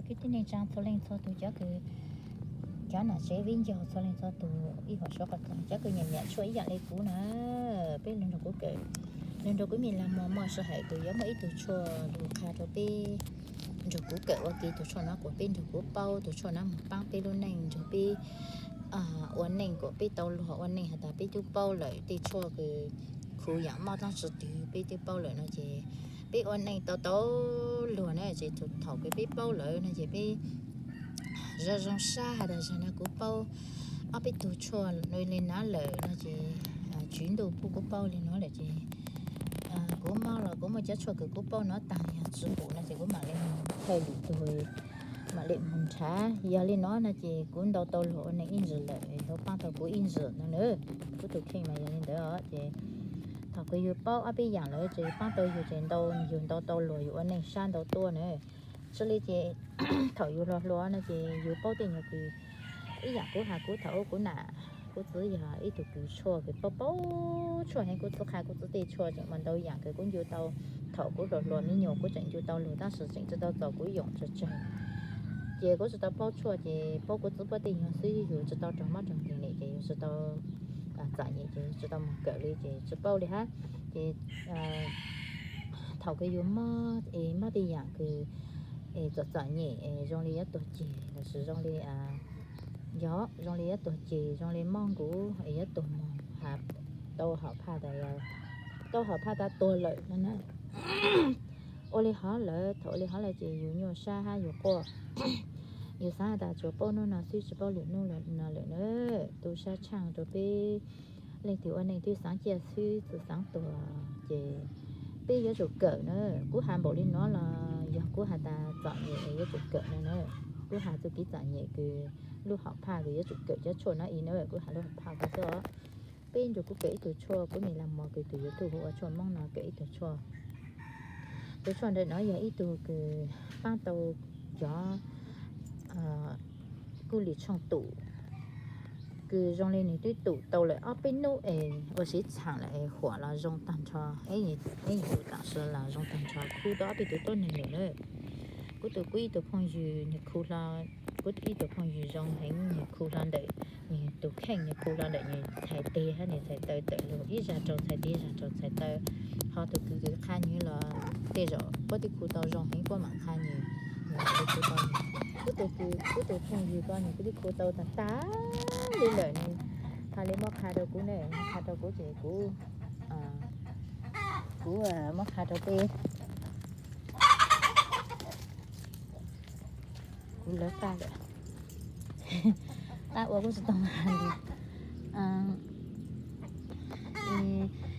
Kwv tij neej tsaa txhua leej txhua tug, cov kws cov nam tsev viv ncaus txhua leej txhua tug, ib huam suav qhov txog cov kws nyiam nyiam tshuaj ib yaam le kuv na, peb lug nrug kuv kawm, lug nrug kuv me lag mog. Muaj sij hawm kws yuav muaj ib tug tshuaj lug qha rua peb, nrug kuv kawm ua ke tug tshuaj no kuas peb nrug kuv paub tug tshuaj no moog paab peb lub neej, nrug peb ua neej kuas peb tau luag ua neej has tas peb tub paub lawm tej tshuaj kws khuv yaam mob dlaab tsi twg peb tub paub lawm no ces peb ua neej tau tau luag na. Ces thaum kws peb paub lawm no ces peb zoo zoo sab has tas zag no kuv paub ob peb tug tshuaj le nuav lawm no ces tswv ntuj pub kuv paub le nuav lawm ces kuv mob los kuv muaj cov tshuaj kws kuv paub no taag, yog tsi pum no ces kuv maam le moog thawj lwm tug, maam le moog nrhav. Yog le nuav no ces kuv ntau tau luag ua neej ib ntsis lawm, tau paab tau kuv ib ntsis no na. Kuv tug kheej mas yog le ntawd os. Ces thaum kws yug paub ob peb yaam lawm ces paab tau yug ces ntau, yug ntau tau luag yug ua neej sab ntau tuaj na. Tsi le ces thaum yug hluas hluas no ces yug paub tej nyuag kws ib yaam kuv has kuv thaum kuv nam, kuv txiv yog ib tug kws tshuaj kws paub paub tshuaj heev, kuv txiv qha kuv txiv tej tshuaj tseem muaj ntau yaam kws kuv ncu tau. Thaum kuv hluas hluas me nyuam kuv tseem ncu tau luag tab sis tseem tsi tau txaus kuv yoom tsawg tsawg. Ces kuv tsi tau paub tshuaj ces paub kuv txiv puab tej nyuag xwb, yug tsi tau raug mob raug nkeeg li ces yug tsi tau txom nyem ces yug tsi tau moog kawm li ces tsi paub li hab. Ces thaum kws yug mob es mob tej yaam kws es txom txom nyem es zoo li yuav tuag ceg lossis zoo li, yog zoo li yuav tuag ceg, zoo li mob nkuv es yuav tuag moog, has tau hom phaj tas, tau hom phaj tas tuag lawm no na. Ua li hov lawm, thaum ua li hov lawm ces yug nyuaj sab hab yug quaj. Yug xaav tas tsuas paub nub no xwb tsi paub lwm nub no lawm na. Tu sab tshaaj rua peb leej twg ua neej twb xaav ciaj xwb tsi xaav tuag ces peb yuav tsum kawm na. Kuv has npaum li nuav los yog kuv has tas txom nyem yuav tsum kawm no na. Kuv has txuj kev txom nyem kws lub hom phaj kws yuav tsum kawm cov tshuaj no ib na, kuv has lub hom phaj ko xwb os. Peb nrug kuv kawm ib tug tshuaj, kuv me lag mog kws tug YouTube hu ua tshuaj Moob no kawm ib tug tshuaj. Tug tshuaj ntawm no yog ib tug kws paab tau cov kuj lis tshooj tum, kws zoo li nwg twb tum tau lawm ob peb nub es ua siv txhaam lawm es huam los zoo taag nrho, ib yus tam sim los zoo taag nrho, khu tau ob peb tug tuab neeg lawm na. Kuv tus, kuv ib tug phooj ywg nwg khu hlo, kuv ib tug phooj ywg zoo heev nwg khu hlo ntawm nwg tus kheej, nwg khu hlo ntawm nwg txhais tes hab nwg txhais taw tawm lug ib zag rau txhais tes, ib zag rau txhais taw. Ho tus kws kws qha nwg los tej zaum puab twb khu tau zoo heev puab maam qha nwg. Kuv tus, kuv tus phooj ywg ko nwg kuj twb khu tau taag taag li lawm, nwg has le muab qha rau kuv ne, qha rau kuv ces kuv, kuv muab qha rau peb. Kuv lawv qaj lawm, qaj ua kuj tsi tau has li.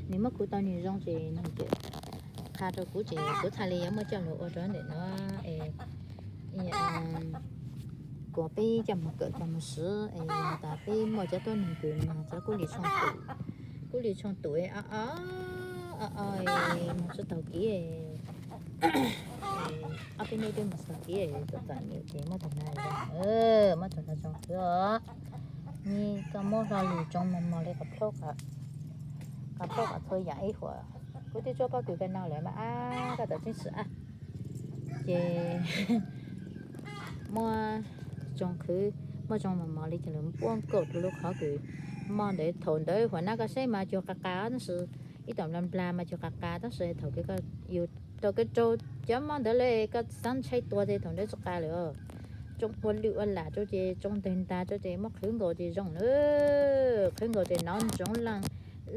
Nwg muab khu tau nwg zoo ces nwg tseem qha rau kuv ces kuv txhaj le yuav muab coj lug ua rau ntawm no es kuas peb coj moog kawm coj moog swv es tas peb muaj cov tuab neeg kws moog cov kuj lis tshooj tum, kuj lis tshooj tum o o o o moog tsi taug kev, ob peb nub twb moog tsi taug kev, txom txom nyem ces muab tug no, muab tug no tsoo khwv os. Nws koj muab hlo lug tsoo mos mos li qhov plaub, qhov plaub qhov txhua yaam ib huam. Kuv twb tsuab pob kws koj noj lawm mas ab, koj tau tseeb tsum ab. Ces muab tsoo khwv, muab tsoo mos mos li ces lug puab nkaum rau lub qhov kws mob ntawd. Thaum ntawd huam nab koj saib mas cuag qas qas tab sis, ib tug nplas nplas mas cuag qas qas tab sis thaum kws yus rau koj rau cov mob ntawd lawm koj xaav ntshai tuag ces thaum ntawd tsi qas lawm os. Tsoo ua lwj ua lam rau ces tsoo ntawg ntag rau ces muab qhwv nkaus ces zoo na. Qhwv nkaus ces nov ntsoov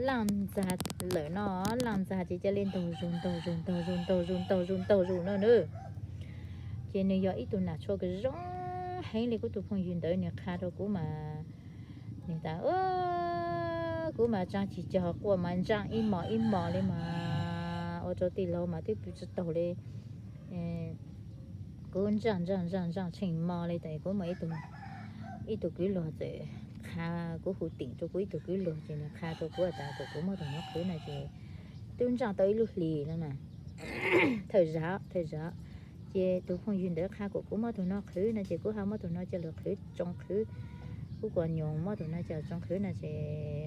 laaj ntxag lawm no, laaj ntxag ces ca le ntaug zug ntaug zug ntaug zug ntaug zug ntaug zug ntaug zug no na. Ces nws yog ib tug nam tshuaj kws zoo heev li. Kuv tus phooj ywg ntawd nws qha rau kuv mas, nws tas, kuv mas tsaa cig cog quaj mas ntsaaj ib mos ib mos li mas ua rau tij laug mas twb pw tsi taug li. Kuv ntsaaj ntsaaj ntsaaj ntsaaj tsheej mos li tas kuv muaj ib tug kwv luag txawm qha, kuv hu tim rau kuv ib tug kwv luag ces nws qha rau kuv tas kom kuv muab tug no qhwv no ces twb ntsaaj tau ib lub hlis no na. Thawj zaug, thawj zaug ces tus phooj ywg ntawd qha kom kuv muab tug no qhwv no ces kuv ho muab tug no coj lug qhwv tsoo khwv. Kuv kuas nyuas muab tug no coj tsoo khwv no ces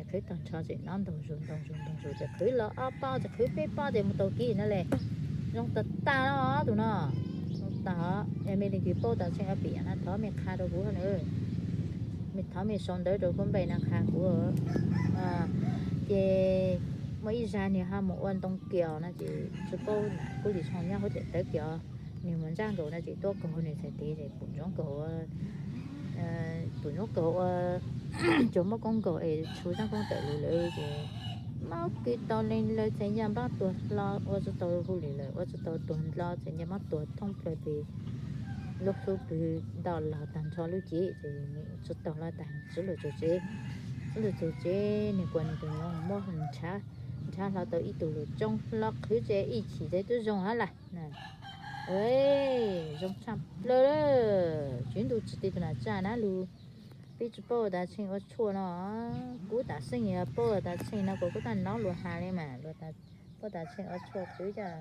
qhwv tag nrho ces nov ntaug zug ntaug zug ntaug zug ces qhwv los ob pob ces qhwv peb pob ces mus taug kev no le. Zoo tag tag no tus no, zoo tas, yog mej leej twg paub tas Tsheej ua piam na thov mej qha rau kuv na. Thov mej sau ntawv rau kuv npe na qha kuv. Ces muaj ib zag nwg ho mus ua ntoo kios no ces tsi paub na, kuv li tshoo nyob huv daim tawv kios, nwg mus ntsaj nkaus no ces tuaj kaug nwg txhais tes ces pum ntsoov kaug ua, pum ntsoov kaug ua, cov muab koob nkaus es tshuav zaaj koob tawm lug lawm ces mob kws tau leej lawv txhais nyaj mob tuag hlo, ua tsi tau hu lwm lawm, ua tsi tau tuag ndlo, txhais nyaj mob tuag thoob plaws peg lub hlub pwg ntau los tag nrho lub cev ces tsi tau hlo tag, tsi lug txug tsev. Tsi lug txug tsev nwg kuas nwg tus nyuas muab nrhav, nrhav hlo tau ib tug lug tsoo hlo qhwv tsev ib chim tsev tub zoo hab las. Zoo tshaj plaws, tswv ntuj tsi ti tus nam tsaj na lug. Peb tsi paub tas Tsheej ua tshuaj no, kuv tam sim nyog paub tas Tsheej no kuas kuv taj nov lug has le mas, paub tas Tsheej ua tshuaj qhwv coj.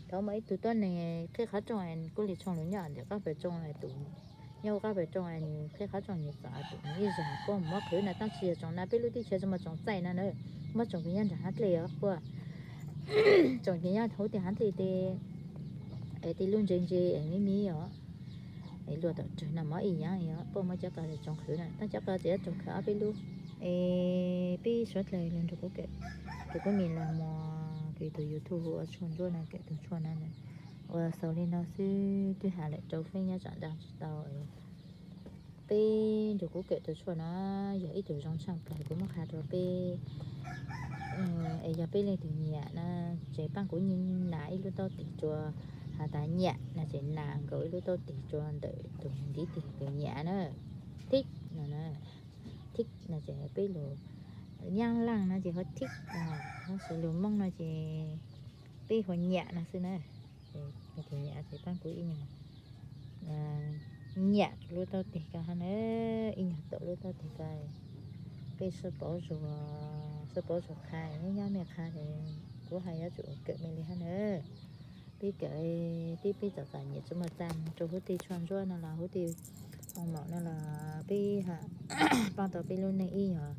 Thaum muaj ib tug tuab neeg qheb qhov rooj, kuv li tshoo lug nyob ntawm qab pawg rooj, nyob huv qab pawg rooj, nwg qheb qhov rooj nwg txom tus nwg ib zag puab muab qhwv na, tab tsi yog tsoom na peb lub teb chaws tsi muaj tsoom txaij na na, muab tsoom kws nyob nram hab dlej os puab, tsoom kws nyob huv tej hab dlej tej, es tej lub ntse ntse es me me os, es luag tom rawg noj mov ib yaam os, puab muab cov ko tsoom qhwv na, tab cov ko tseem yuav tsoom qhwv ob peb lub. Es peb suav dlawg lug nrug kuv kawm, rua kuv me lag mos kws tug YouTube hu ua Tshuaj Ntsuab no kawm tug tshuaj no, ua xaus le no xwb, twb has lawm rau feeb nyob tsam ntaus tsi tau. Peb nrug kuv kawm tug tshuaj no yog ib tug zoo tshaaj plawg, kuv muab qha rua peb. Es yog peb leej twg nyiam na, ces paab kuv nyiam nas ib lub taub tes rua, has tas nyiam no ces nas nkaus ib lub taub tes rua ntawm tug ntiv tes kws nyiam na. Thib no, thib no ces peb lug Nyab Laaj no ces hu thib, tab sis lug Moob no ces peb hu nyiam no xwb na. Leej twg nyiam ces paab kuv ib nyuag nyiam lub taub tes ko hab na, ib nyuag taum lub taub tes ko. Peb sib paub zug, sib paub zug qha, nyob nyob mej qha ces kuv haj yuav tsum kawm mej le hab na. Peb kawm, peb, peb txom txom nyem tsi muaj txaj rua huv tej tshuaj ntsuab no los huv tej oo maum no los peb paab tau peb lub neej ib nyuag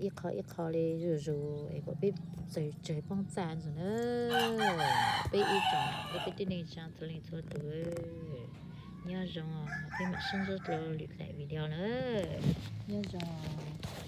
ib qho ib qho le zuj zus es kom peb txawg tsawg poob txaj ntxwg na. Peb ib tsoom, peb tib neej tsaa txhua leej txhua tug, nyob zoo, peb mam sib ntsib dlua lwm daim video na. Nyob zoo.